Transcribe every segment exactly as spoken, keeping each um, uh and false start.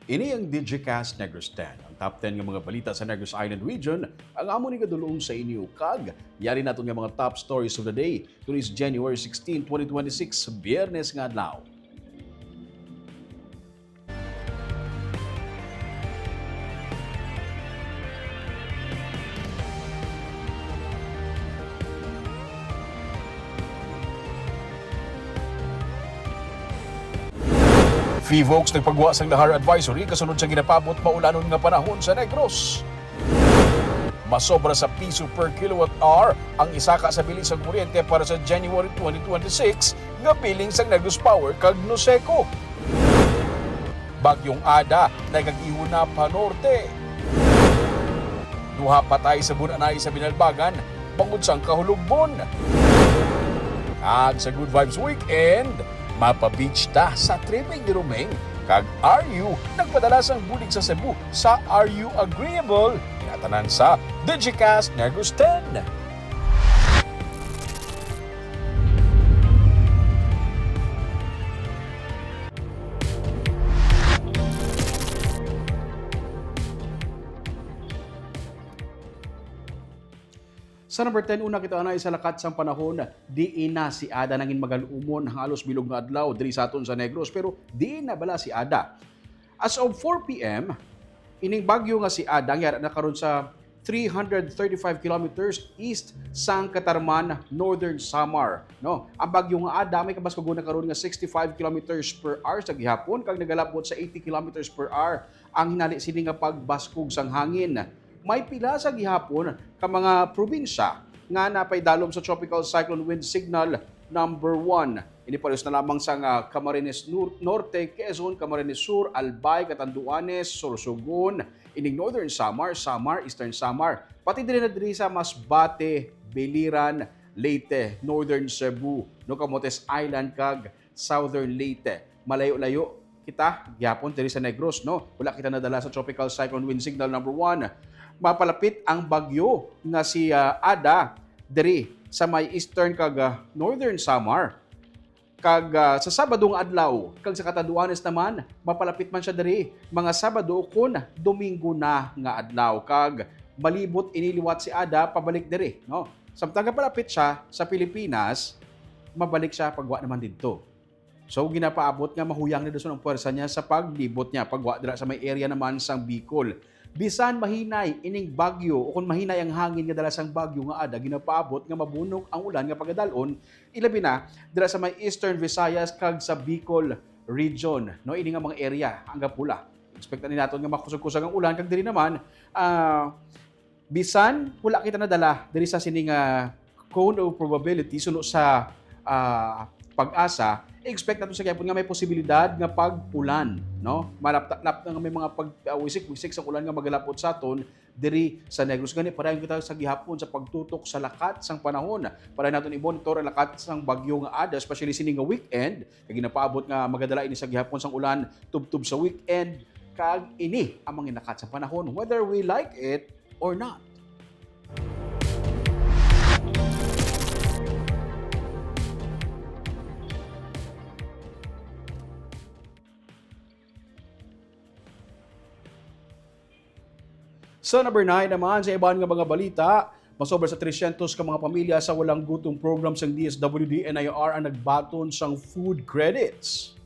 Ini ang Digicast Negros ten, ang top ten nga mga balita sa Negros Island Region, ang amo ni gadulong sa inyo, kag yari naton nga mga top stories of the day. Today is January sixteen, twenty twenty-six, Biyernes nga adlaw. Fivox nagpagwa sang Lahar Advisory kasunod sa ginapaabot maulanon nga panahon sa Negros. Masobra sa piso per kilowatt hour ang isaka sa bili sang kuryente para sa January twenty twenty-six nga billing sang Negros Power kag Noseco. Bagyong Ada nagag-ihuna pa norte. Duha patay sa bun-anay sa Binalbagan bangod sang kahulogbon. Kag sa Good Vibes Weekend, mapa-beach ta sa tripping ni Romeng, kag R U nagpadala sang bulig sa Cebu sa Are You Agreeable? Kinatanan sa Digicast Negros ten. Sa number ten, una kita anay sa lakat sang panahon, diin na si Ada nangin magal-umon ang halos bilog nga adlaw diri sa aton sa Negros, pero diin na bala si Ada? As of four p m, ining bagyo nga si Ada, ang yara na karon sa three hundred thirty-five kilometers east sang Catarman, Northern Samar, no? Ang bagyo nga Ada may kabaskugon na karon nga sixty-five kilometers per hour sa gihapon, kag nagalabot sa eighty kilometers per hour ang hinali sini nga pagbaskog sang hangin. May pila sa gihapon ka mga probinsya nga napaidalom sa Tropical Cyclone Wind Signal number one. Ini pares na lamang sang, ah, Camarines Nur-, Norte, Quezon, Camarines Sur, Albay, Catanduanes, Sorsogon, ining Northern Samar, Samar, Eastern Samar, pati diri na diri sa Masbate, Biliran, Leyte, Northern Cebu, no, Camotes Island, kag Southern Leyte. Malayo-layo kita gihapon diri sa Negros, no? Wala kita nadala sa Tropical Cyclone Wind Signal number one. Mapalapit ang bagyo nga si, ah, Ada diri sa may eastern kag, ah, northern Samar. Kag, ah, sa Sabado nga adlaw, kag sa Catanduanes naman, mapalapit man siya diri mga Sabado ukon Domingo na nga adlaw. Kag malibot ini liwat si Ada pabalik diri, no? Samtang gapalapit siya sa Pilipinas, mabalik siya pagwa naman didto. So, ginapaabot nga mahuyang na dason ang puwersa niya sa paglibot niya, pagwa dira sa may area naman sang Bicol. Bisan mahinay ining bagyo o kung mahinay ang hangin nga dala sang bagyo nga Ada, ginapaabot nga mabunok ang ulan nga pagadalon, ilabi na dira sa may Eastern Visayas kag sa Bicol region, no, ini nga mga area ang gapula. Expect ni naton nga makusog-kusog ang ulan, kag diri naman, ah, bisan wala kita nadala diri sa sining, ah, cone of probability suno sa, ah, PAGASA, expect nato sa gihapon nga may posibilidad nga pag-ulan, no? Malapta-, lapta nga may mga pag, ah, wisik-wisik sa ulan nga magalapot sa aton diri sa Negros. Gani, padayon kita sa gihapon sa pagtutok sa lakat sang panahon. Padayon naton i-monitor ang lakat sang bagyo nga Ada, especially sini nga weekend. Kay ginapaabot nga magadala ini sa gihapon sang ulan tubtob sa weekend. Kag ini ang mga lakat sang panahon, whether we like it or not. Sa number nine naman, sa iban nga mga balita, masobra sa tresyentos ka mga pamilya sa Walang Gutom Program sang D S W D N I R ang nagbaton sang food credits.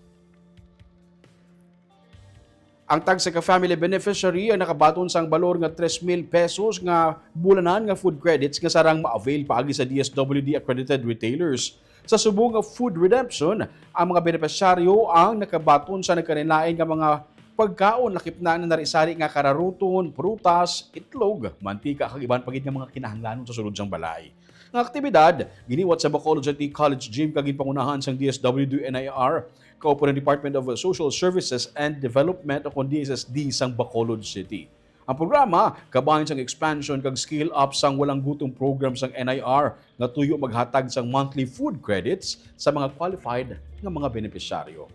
Ang tagsa ka family beneficiary ang nakabaton sang balor nga tres mil pesos nga bulanan nga food credits nga sarang ma-avail paagi sa D S W D accredited retailers. Sa subong nga food redemption, ang mga benepisyaryo ang nakabaton sa nagkalainlain nga mga pagkaon, lakip na ang narisari nga kararuton, prutas, itlog, mantika, kag iban pa gid nga mga kinahanglanon sa sulod sang balay. Nga aktibidad giniwat sa Bacolod City College Gym kag ginpangunahan sang D S W D N I R kauban ang Department of Social Services and Development o kon D S S D sang Bacolod City. Ang programa kabahin sang expansion kag scale up sang Walang Gutom Program sang N I R nga tuyo maghatag sang monthly food credits sa mga qualified nga mga benepisyaryo.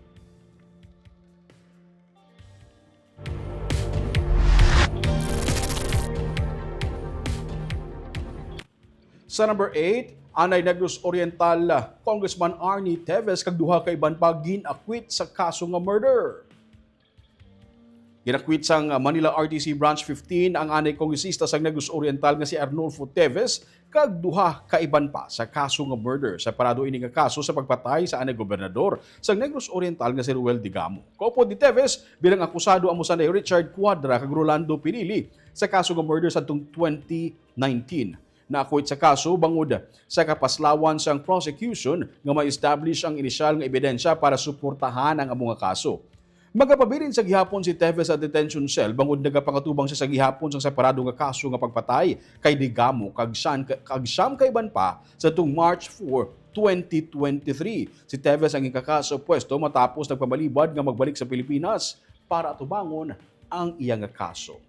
Sa number eight, anay Negros Oriental Congressman Arnie Teves kag duha ka iban pa gin-acquit sa kaso nga murder. Ginakwit sang Manila R T C Branch fifteen ang anay kongresista sa Negros Oriental nga si Arnulfo Teves kag duha ka iban pa sa kaso nga murder. Separado ini nga kaso sa pagpatay sa anay gobernador sa Negros Oriental nga si Roel Digamo. Kaupod ni Teves, bilang akusado amo sanday Richard Cuadra kag Rolando Pinili sa kaso nga murder sadtong twenty nineteen. Naakwit sa kaso bangod sa kapaslawan sang prosecution nga ma-establish ang inisyal nga ebidensya para suportahan ang amo nga kaso. Magapabilin sa gihapon si Teves sa detention cell bangod nagapangatubang siya sa gihapon sang separado nga kaso nga pagpatay kay Digamo kag syan, kag siyam ka iban pa sadtong March four, twenty twenty-three. Si Teves ang ginkaka sa pwesto matapos nagpamalibad nga magbalik sa Pilipinas para atubangon ang iya nga kaso.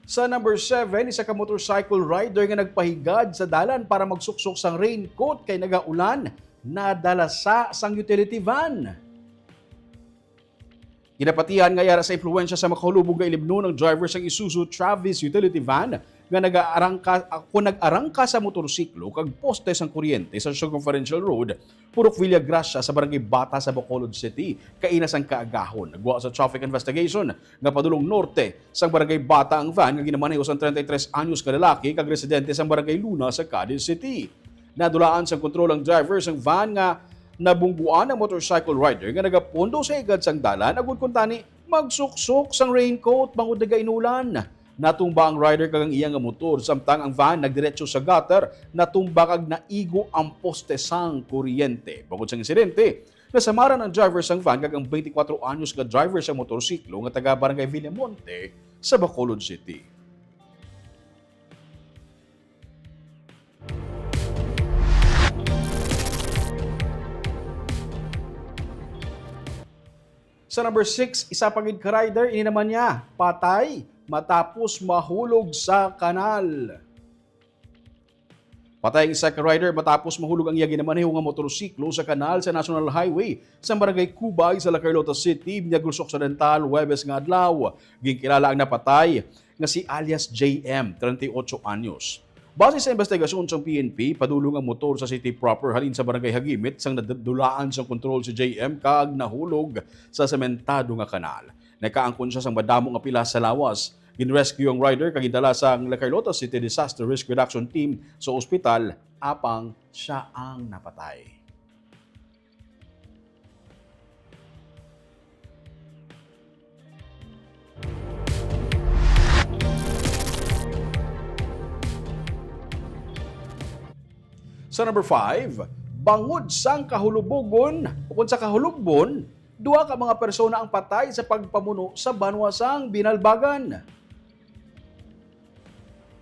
Sa number seven, isa ka motorcycle rider nga nagpahigad sa dalan para magsuksok sang raincoat kay nagaulan, nadalasa sang utility van. Ginapatihan nga yara sa impluwensya sa makahulubog nga ilimnon ang driver sang Isuzu Travis utility van nga nag-aarangka, kung nag-arangka sa motorsiklo kag poste sang kuryente sa Circumferential Road, Purok Villagracia sa Barangay Bata sa Bacolod City, kaina sang kaagahon. Nagwa sa traffic investigation nga padulong norte sang Barangay Bata ang van nga ginamaneho sang treinta y tres anyos nga lalaki kag residente sang Barangay Luna sa Cadiz City. Nadulaan sang kontrol ang driver sang van nga nabungguan ang motorcycle rider nga nagapondo sa higad sang dalan, agud kuntani magsuksok sang raincoat bangod nagainulan. Natumba ang rider kag ang iya nga motor, samtang ang van nagdiretso sa gutter, natumba kag naigo ang poste sang kuryente. Bangod sang insidente, nasamaran ang driver sang van kag ang twenty-four anyos nga driver sang motorsiklo nga taga Barangay Villamonte sa Bacolod City. Sa number six, isa pa gid ka rider, ini naman niya, patay matapos mahulog sa kanal. Patay ang isa ka rider matapos mahulog ang iya ginamaneho nga motorsiklo sa kanal sa National Highway sa Barangay Cubay sa La Carlota City, Negros Occidental, Huwebes nga adlaw. Ginkilala ang napatay nga si alias J M, treinta y ocho anyos. Base sa investigasyon sang P N P, padulong ang motor sa city proper halin sa Barangay Hagimit sang nadulaan sang kontrol si J M kag nahulog sa sementado nga kanal. Nakaangkon siya sang madamo nga pilas sa lawas. Gin-rescue ang rider kag gindala sang La Carlota City Disaster Risk Reduction Team sa ospital, apang sia ang napatay. Sa number five, bangod sang kahulubogon, ukon sa kahulugbon, duha ka mga persona ang patay sa pagpamuno sa banwa sang Binalbagan.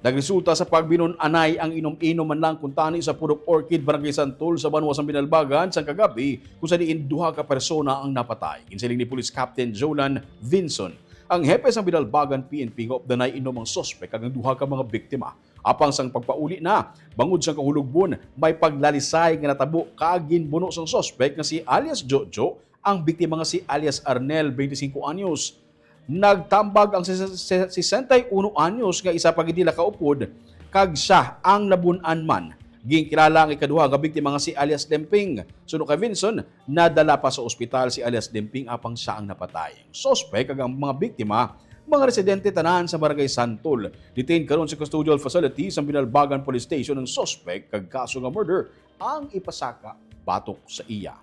Nagresulta sa pagbinon-anay ang inom-inom man lang kuntani sa Purok Orchid, Barangay Santol, sa banwa sang Binalbagan sang kagabi, kung sa diin duha ka persona ang napatay. Ginsiling ni Police Captain Jolan Vinson, ang hepe sang Binalbagan P N P, nga updanay inom ang suspek kag ang duha ka mga biktima. Apang sang pagpauli na, bangod sang kahulugbon, may paglalisay nga natabo kag ginbuno sang suspek nga si alias Jojo ang biktima nga si alias Arnel, twenty-five anyos. Nagtambag ang ses-, ses-, sesenta y uno anyos nga isa pa gid nila kaupod, kag sia ang nabun-an man. Ginkilala ang ikaduha nga biktima nga si alias Lemping. Suno kay Vinson, nadala pa sa ospital si alias Lemping apang sia ang napatay. Ang suspek kag ang mga biktima, mga residente tanan sa Barangay Santol. Detained karon sa custodial facility sa Binalbagan Police Station ang suspek kag kaso nga murder ang ipasaka batok sa iya.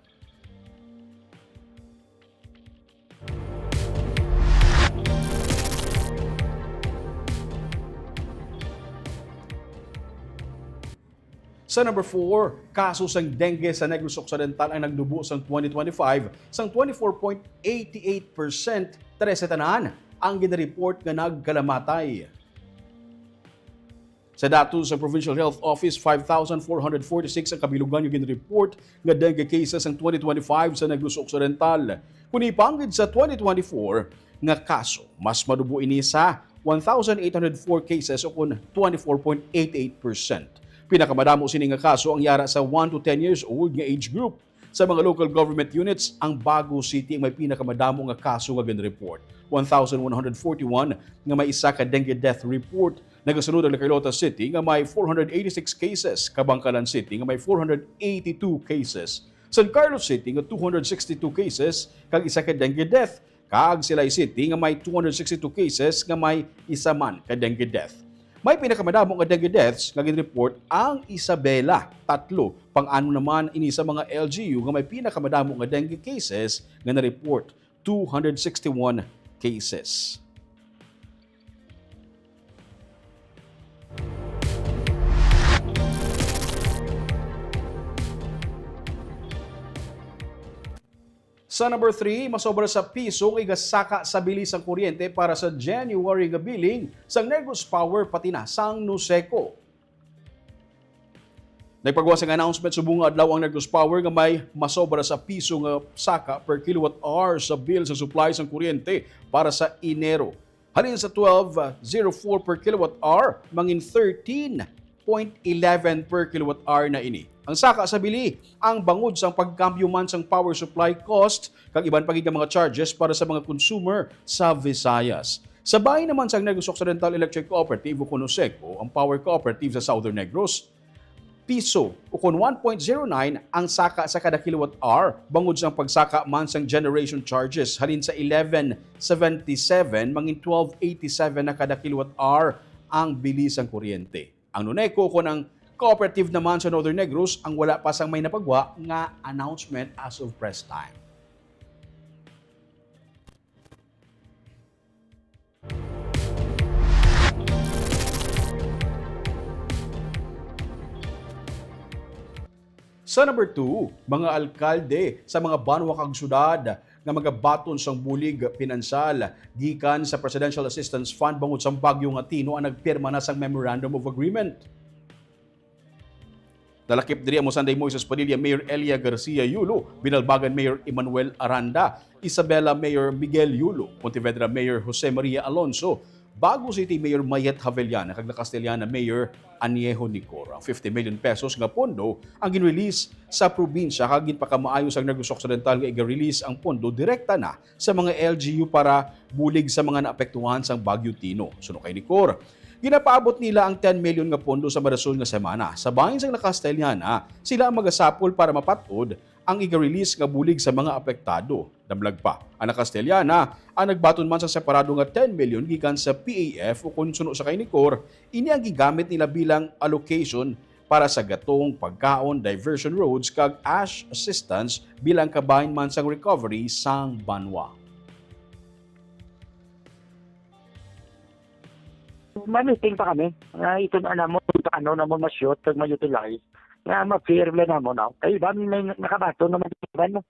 Sa number four, kaso sang dengue sa Negros Occidental ang nagnubo sang twenty twenty-five sang twenty-four point eight eight percent, trese tanan ang ginreport nga nagkalamatay. Sa datos sa Provincial Health Office, five thousand four hundred forty-six ang kabilugan nga ginreport nga dengue cases sang twenty twenty-five sa Negros Occidental. Kung ipanggid sa twenty twenty-four nga kaso, mas manubo ini sa one thousand eight hundred four cases, o kon twenty-four point eight eight percent. Pinakamadamo sini nga kaso ang yara sa one to ten years old nga age group. Sa mga local government units, ang Bago City ang may pinakamadamo nga kaso nga gin-report, one thousand one hundred forty-one, nga may isa ka dengue death report. Nagasunod ang La Carlota City nga may four hundred eighty-six cases, Kabankalan City nga may four hundred eighty-two cases, San Carlos City nga two hundred sixty-two cases, kag isa ka dengue death, kag Silay City nga may two hundred sixty-two cases nga may isa man ka dengue death. May pinakamadamo nga dengue deaths nga ginreport ang Isabela, tatlo, pang-anom naman ini sa mga L G U nga may pinakamadamo nga dengue cases nga na-report, two hundred sixty-one cases. Sa number three, masobra sa piso ang igasaka sa bili sang kuryente para sa January nga billing sang Negros Power pati na sang Noseco. Nagpagawa sang announcement subong nga adlaw ang Negros Power nga may masobra sa piso nga saka per kilowatt hour sa bill sa supply sang kuryente para sa Enero. Halin sa twelve zero four per kilowatt hour, mangin thirteen point eleven per kilowatt hour na ini. Ang saka sa bili, ang bangod sang pagkambyo man sang power supply cost kag iban pa gid nga mga charges para sa mga consumer sa Visayas. Sa bahin naman sang Negros Occidental Electric Cooperative o kon Noseco, ang power cooperative sa Southern Negros, piso o kon one point zero nine ang saka sa kada kilowatt hour, bangod sang pagsaka man sang generation charges, halin sa eleven seventy-seven mangin twelve eighty-seven na kada kilowatt hour ang bili sang kuryente. Ang Noneco kon ang cooperative naman sa Northern Negros ang wala pa sang may napagwa nga announcement as of press time. Sa number two, mga alkalde sa mga banwa kag syudad nga magabaton sang bulig pinansyal gikan sa Presidential Assistance Fund bangod sang bagyo nga Tino ang nagpirma na sang Memorandum of Agreement. Nalakip diri amo Sunday Moises Padilla, Mayor Elia Garcia Yulo, Binalbagan Mayor Emmanuel Aranda, Isabela Mayor Miguel Yulo, Pontevedra Mayor Jose Maria Alonso, Bago City Mayor Mayet Javellana kag La Castellana Mayor Aniejo Nicor. Ang fifty million pesos nga pondo ang gin-release sa probinsya kag ginpakamaayo sang Negros Occidental nga iga-release ang pondo direkta na sa mga L G U para bulig sa mga naapektuhan sang Bagyo Tino. Suno kay Nicor, ginapaabot nila ang ten million nga pondo sa marason nga semana. Sa bahin sang La Castellana, sila ang magasapol para mapat-od ang iga-release nga bulig sa mga apektado. Damlag pa, ang La Castellana ang nagbaton man sa separado nga ten million gikan sa P A F, o kon suno sa kay Nicor, ini ang gigamit nila bilang allocation para sa gatong, pagkaon, diversion roads, kag ash assistance bilang kabahin man sang recovery sang banwa. Ma-meeting pa kami. Nga ito na namon, paano namon ma-shoot kag ma-utilize. Nga ma-fair lang namon, no? Kay iban may nakabaton naman iban, no?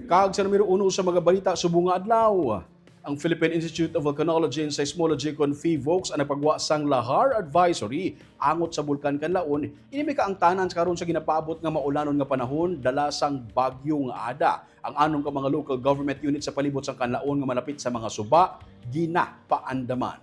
Kag sa numero uno sa mga balita subong nga adlaw, ang Philippine Institute of Volcanology and Seismology kon PHIVOLCS ang nagpagwa sang lahar advisory angot sa Bulkan Kanlaon. Ini may kaangtanan sa karon sa ginapaabot nga maulanon nga panahon dala sang Bagyo nga Ada. Ang anom ka mga local government unit sa palibot sang Kanlaon nga malapit sa mga suba ginapaandaman.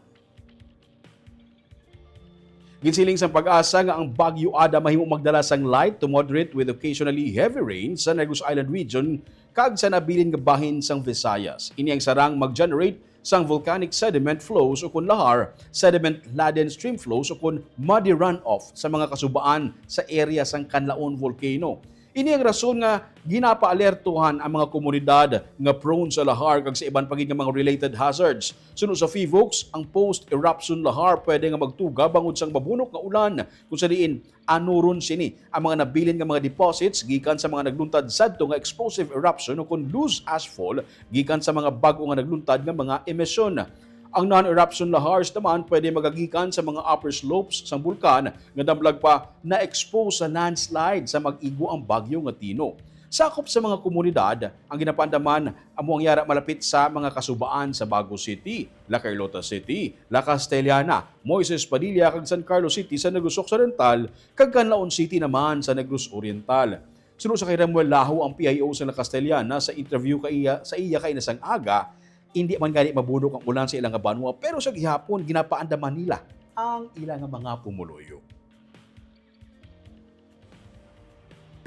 Ginsiling sang PAGASA nga ang Bagyo Ada mahimo magdala sang light to moderate with occasionally heavy rain sa Negros Island Region kag sa nabilin nga bahin sang Visayas. Ini ang sarang mag-generate sang volcanic sediment flows o kon lahar, sediment-laden stream flows o kon muddy runoff sa mga kasubaan sa area sang Kanlaon Volcano. Ini ang rason nga ginapaalertuhan ang mga komunidad nga prone sa lahar kag sa iban pa gid nga mga related hazards. Suno sa PHIVOLCS, ang post-eruption lahar pwede nga magtuga bangod sang mabunok nga ulan, kung sa diin anuron sini ang mga nabilin nga mga deposits gikan sa mga nagluntad sadto nga explosive eruption o kon loose ashfall gikan sa mga bag-o nga nagluntad nga mga emisyon. Ang non-eruption lahars naman pwede magagikan sa mga upper slopes sang bulkan nga damlag pa na-expose sa landslide sa mag-igo ang bagyo nga Tino. Sakop sa mga komunidad ang ginapaandaman amo ang yara malapit sa mga kasubaan sa Bago City, La Carlota City, La Castellana, Moises Padilla, kag San Carlos City sa Negros Occidental, kag Canlaon City naman sa Negros Oriental. Suno sa kay Ramuel Laho, ang P I O sa La Castellana, sa interview kay iya, sa iya kay nasang aga, hindi man gani mabunok ang ulan sa ilang banwa, pero sa gihapon ginapaandaman nila ang ilang mga pumuluyo.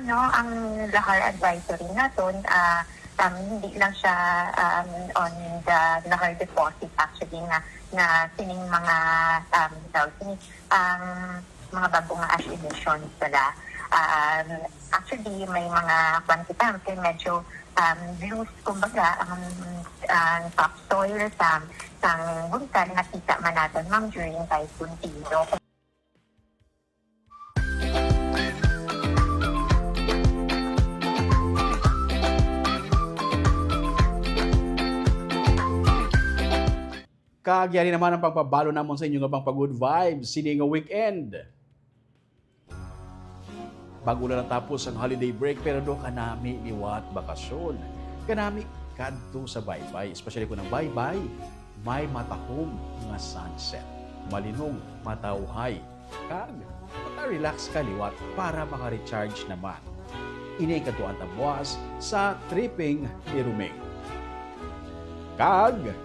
No, ang Lahar Advisory naton, ah, um, hindi lang siya, um, on the Lahar deposit actually nga, nga sining mga, um, tawag sini, ang mga bago nga ash emissions sila. Um, actually, may mga kwan kita, kay medyo, um, loose, kumbaga, ang, ang topsoil sa, sa bulkan nakita man natin, ma'am, during Typhoon Tino. Kag yari naman ang pagpabalo namon sa inyo nga pang good vibes sini nga weekend. Bago na natapos ang holiday break, pero do kanami liwat bakasyon. Kanami kadto sa baybay, especially kung ang baybay may matahom nga sunset. Malinog, matawhay, kag maka-relax ka liwat para maka-recharge naman. Ini ang kadtuan ta buas sa tripping ni Ruming. Kag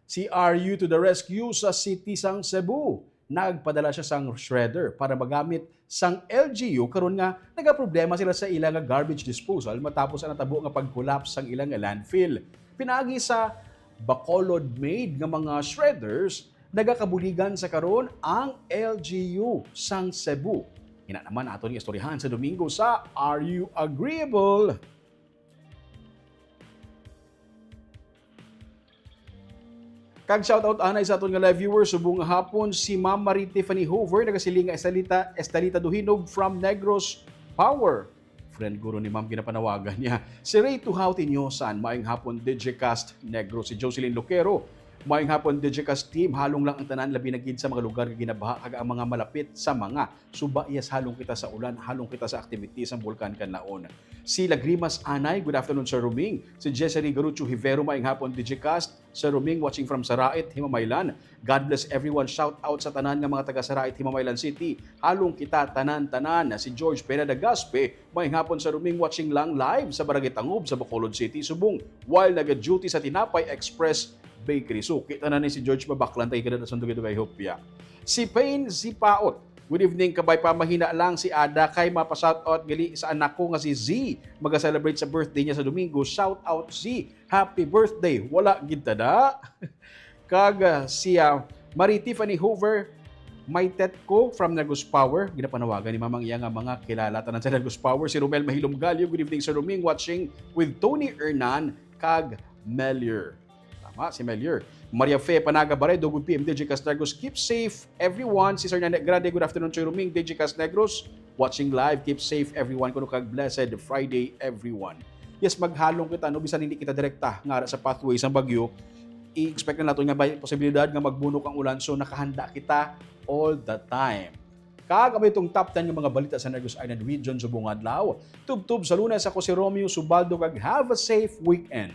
si R U to the rescue sa City sang Cebu. Nagpadala siya sang shredder para magamit sang L G U karon nga nagaproblema sila sa ila nga garbage disposal matapos ang natabo nga pag-collapse sang ila nga landfill. Pinaagi sa Bacolod made nga mga shredders, nagakabuligan sa karon ang L G U sang Cebu. Ina naman aton istoryahan sa Domingo sa Are You Agreeable? Kag shout out anay sa aton nga live viewers, subong nga hapon si Ma'am Marie Tiffany Hoover, nagasiling nga Estelita, Estelita Duhinog from Negros Power. Friend guro ni Ma'am ginapanawagan niya. Si Ray Tuhaw Tinyosan, maayong hapon Digicast Negros. Si Jocelyn Lucero, maayong hapon Digicast team. Halong lang ang tanan, labi na gid sa mga lugar nga ginabaha kag ang mga malapit sa mga suba. Yes, halong kita sa ulan, halong kita sa activities sang Bulkan Kanlaon. Si Lagrimas Anay, good afternoon Sir Ruming. Si Jessary Garucho Hivero, maayong hapon Digicast. Sir Ruming, watching from Sarait, Himamaylan. God bless everyone. Shout out sa tanan nga mga taga Sarait, Himamaylan City. Halong kita tanan-tanan. Si George Pena Dagaspe, maayong hapon Sir Ruming, watching lang live sa Barangay Tangob sa Bacolod City, subong while nag-duty sa Tinapay Express Bakery. Suki tanan ni si George, mabaklan ta gid sa dugay-dugay hopya. Si Payne Zipaot, good evening, kabay pa, mahina lang si Ada kay mapa-shout out gali sa anak ko nga si Z. Maga-celebrate sa birthday niya sa Domingo. Shout out Z. Happy birthday. Wala gid ta na. Kag, ah, si, ah, Marie Tiffany Hoover, may tet ko from Negros Power. Ginapanawagan ni Mamang iya nga mga kilala tanan sa Negros Power. Si Romel Mahilom Galio, good evening Sir Roming, watching with Tony Hernan kag Melior. Tama, si Melior. Maria Fe Panaga Baredo, good P M Digicast Negros. Keep safe, everyone. Si Sir Nanette Grande, good afternoon, Sir Roming, Digicast Negros. Watching live, keep safe, everyone. Kuno kag blessed Friday, everyone. Yes, maghalong kita, no, bisan hindi kita direkta nga ara sa pathway sang bagyo, i-expect na nato nga may posibilidad nga magbunok ang ulan, so nakahanda kita all the time. Kag amo itong top ten nga mga balita sa Negros Island Region subong adlaw. Tubtob sa Lunes, ako si Romeo Subaldo, kag have a safe weekend.